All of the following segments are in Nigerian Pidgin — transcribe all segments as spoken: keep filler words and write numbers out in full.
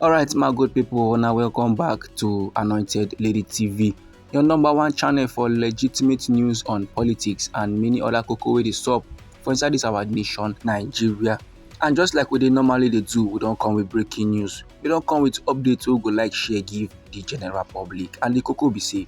Alright, my good people, now welcome back to Anointed Lady T V, your number one channel for legitimate news on politics and many other koko wey dey sup for inside this our nation, Nigeria. And just like we dey normally dey do, we don come with breaking news. We don come with updates wey we go like share give the general public. And the koko be say,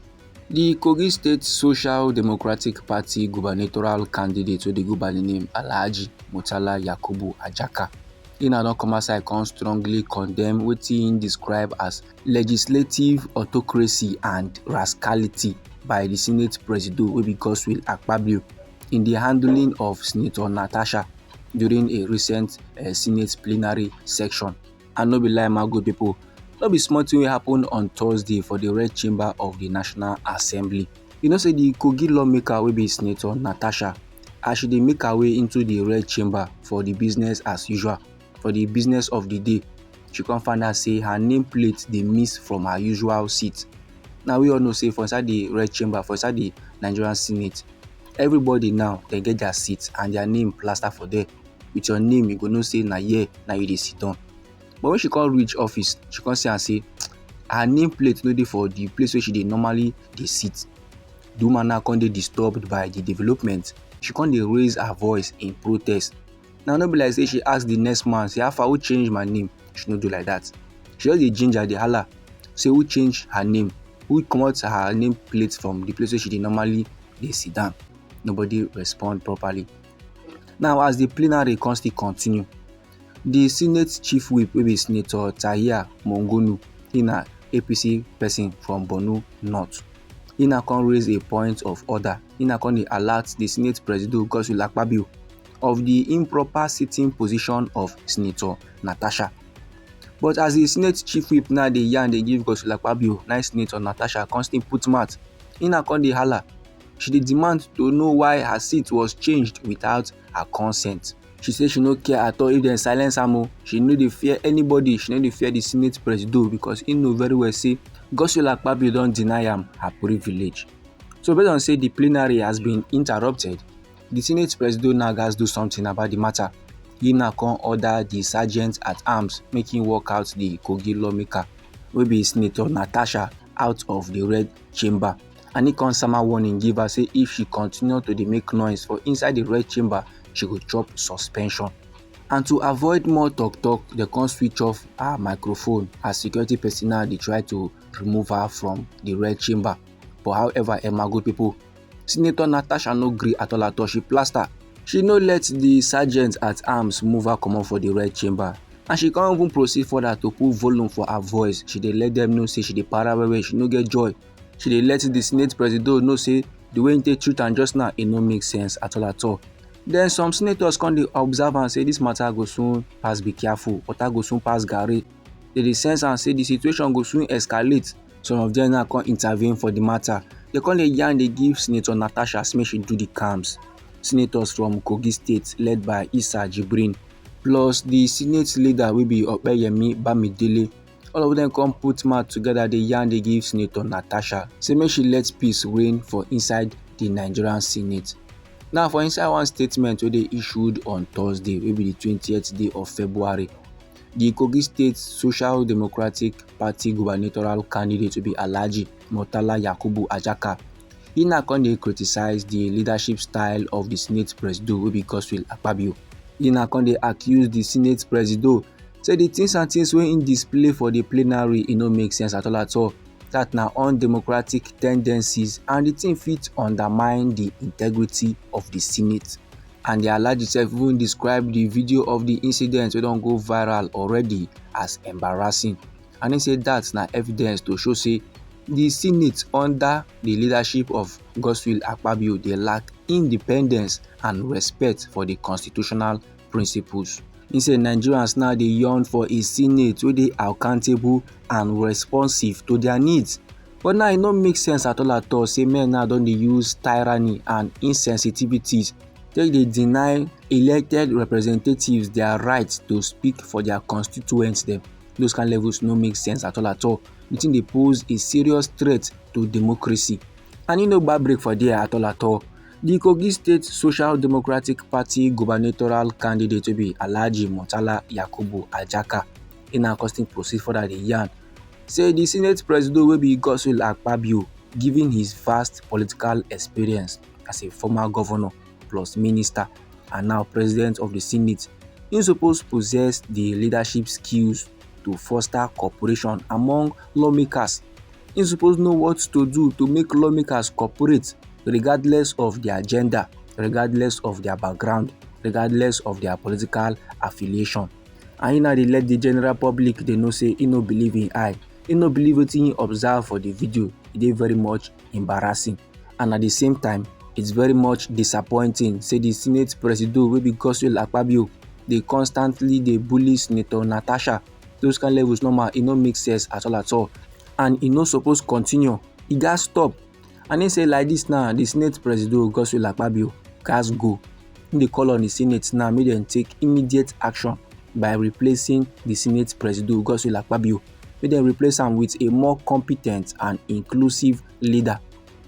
the Kogi State Social Democratic Party gubernatorial candidate wey dey go by the name Alhaji Murtala Yakubu Ajaka, he now don come outside come strongly condemn wetin he describe as legislative autocracy and rascality by the Senate Presido wey be Godswill Akpabio in the handling of Senator Natasha during a recent uh, Senate plenary section. And no be lie, my good people, no be small thing wey happen on Thursday for the Red Chamber of the National Assembly. You know say the Kogi lawmaker wey be Senator Natasha, as she dey make her way into the Red Chamber for the business as usual, for the business of the day, she come find out say her nameplate dey miss from her usual seat. Now we all know say for inside the Red Chamber, for inside the Nigerian Senate, everybody now dem get their seat and their name plaster for there. With your name, you go know say na here na you dey sit down. But when she come reach office, she come see am say her nameplate no dey for the place wey she dey normally dey sit. The woman now come dey disturbed by the development. She come dey raise her voice in protest. Now no be like say she ask the next man say, "How far, who change my name?" She no do like that. She just dey ginger, dey holla say who change her name, who comot her nameplate from the place wey she dey normally dey sit down. Nobody respond properly. Now as the plenary come still continue, the Senate Chief Whip wey be Senator Tahir Mongunu, he na A P C person from Borno North, he na come raise a point of order. He na come dey alert the Senate Presido Godswill Akpabio of the improper sitting position of Senator Natasha. But as the Senate Chief Whip now dey yarn dey give Godswill Akpabio, na Senator Natasha come still put mouth. He na come dey holla. She dey demand to know why her seat was changed without her consent. She say she no care at all if dem silence am o. She no dey fear anybody. She no dey fear the Senate Presido because he know very well say Godswill Akpabio don deny am her privilege. So based on say the plenary has been interrupted, the Senate Presido now gats do something about the matter. He now come order the sergeant at arms make him walk out the Kogi lawmaker wey be Senator Natasha out of the Red Chamber. And he come sama warning give her say if she continue to dey make noise for inside the Red Chamber, she go chop suspension. And to avoid more talk talk, dem come switch off her microphone as security personnel dey try to remove her from the Red Chamber. But however, eh, my good people, Senator Natasha no gree at all at all. She plaster. She no let the sergeant at arms move her comot for the Red Chamber. And she come even proceed further to put volume for her voice. She dey let them know say she dey para well well, she no get joy. She dey let the Senate Presido know say the way he take treat am just now, e no make sense at all at all. Then some senators come dey observe am say this matter go soon pass be careful, water go soon pass garri. Dem dey sense am say the situation go soon escalate. Some of them now come intervene for the matter. Dem come dey yarn dey give Senator Natasha say make she do the calms. Senators from Kogi State led by Isa Jibrin plus the Senate leader wey be Opeyemi Bamidele, all of them come put mouth together dey yarn dey give Senator Natasha say make she let peace reign for inside the Nigerian Senate. Now for inside one statement wey dey issued on Thursday wey be the twentieth day of February, the Kogi State Social Democratic Party gubernatorial candidate wey be Alhaji Murtala Yakubu Ajaka, he now come dey criticize the leadership style of the Senate Presido wey be Godswill Akpabio. He now come dey accuse the Senate Presido say the things and things wey he display for the plenary, e no make sense at all at all. That na undemocratic tendencies and the thing fit undermine the integrity of the Senate. And the Alhaji sef even describe the video of the incident wey don go viral already as embarrassing. And he say that na evidence to show say the Senate under the leadership of Godswill Akpabio dey lack independence and respect for the constitutional principles. He say Nigerians now dey yearn for a Senate wey dey accountable and responsive to their needs. But now e no make sense at all at all say men now don dey use tyranny and insensitivities take dey deny elected representatives their right to speak for their constituents dem. Those kind levels no make sense at all at all. The thing dey pose a serious threat to democracy. And e no gba break for there at all at all. The Kogi State Social Democratic Party gubernatorial candidate wey be Alhaji Murtala Yakubu Ajaka, He now come still proceed further dey yarn say the Senate Presido wey be Godswill Akpabio, given his vast political experience as a former governor plus minister and now president of the Senate, he suppose possess the leadership skills to foster cooperation among lawmakers. He suppose know what to do to make lawmakers cooperate regardless of their gender, regardless of their background, regardless of their political affiliation. And he now dey let the general public dey know say he no believe in eye. He no believe wetin he observe for the video. E dey very much embarrassing. And at the same time, it's very much disappointing say the Senate Presido wey be Godswill Akpabio dey constantly dey bully Senator Natasha. Those kind levels normal, e no make sense at all at all. And e no suppose continue. E gats stop. And he say like this now, the Senate Presido Godswill Akpabio gats go. He dey call on the Senate now make dem take immediate action by replacing the Senate Presido Godswill Akpabio. Make dem replace am with a more competent and inclusive leader.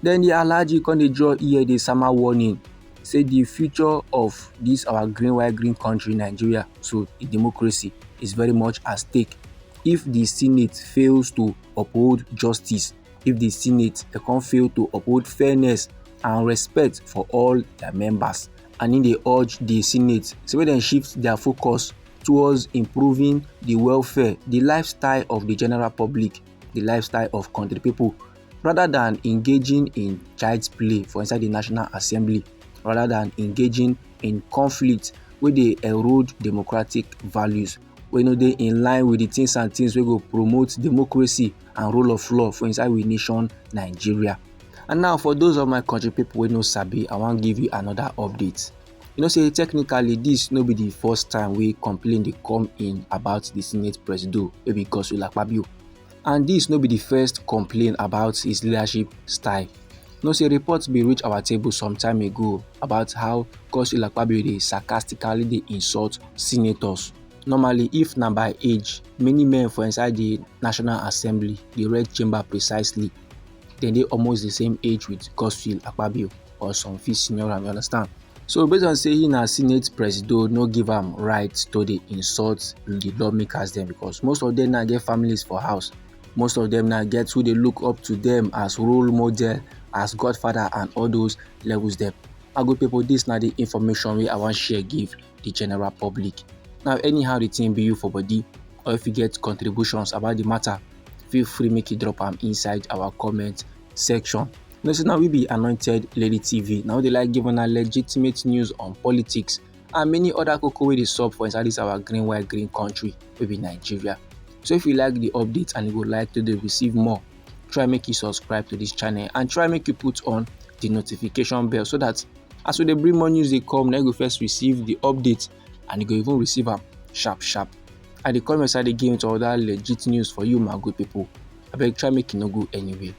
Then the Alhaji come dey draw ear dey sama warning say the future of this our green white green country Nigeria, so the democracy, is very much at stake if the Senate fails to uphold justice, if the Senate dey come fail to uphold fairness and respect for all their members. And he dey urge the Senate say make dem shift their focus towards improving the welfare, the lifestyle of the general public, the lifestyle of country people, rather than engaging in child's play for inside the National Assembly, rather than engaging in conflict wey dey erode democratic values, wey no dey in line with the things and things wey go promote democracy and rule of law for inside we nation Nigeria. And now, for those of my country people wey no sabi, I wan give you another update. You know say technically this no be the first time wey complaint dey come in about the Senate Presido wey be Godswill Akpabio. And this no be the first complaint about his leadership style. You know say reports bin reach our table some time ago about how Godswill Akpabio dey sarcastically dey insult senators. Normally, if na by age, many men for inside the National Assembly, the Red Chamber precisely, dem dey almost the same age with Godswill Akpabio or some fit senior am, you understand? So based on say he na Senate Presido, no give am right to dey insult the lawmakers dem, because most of them now get families for house. Most of them now get who dey look up to them as role model, as godfather and all those levels dem. My good people, this na the information wey I wan share give the general public. Now, anyhow the thing be you for body, or if you get contributions about the matter, feel free make you drop am inside our comment section. You know say now we be Anointed Lady T V. Now they like give una legitimate news on politics and many other koko wey dey sup for inside this our green white green country wey be Nigeria. So if you like the update and you go like to dey receive more, try make you subscribe to this channel and try make you put on the notification bell so that as we dey bring more news dey come, na you go first receive the update and you go even receive am sharp sharp. I dey come inside again with other legit news for you, my good people. Abeg try make you no go anywhere.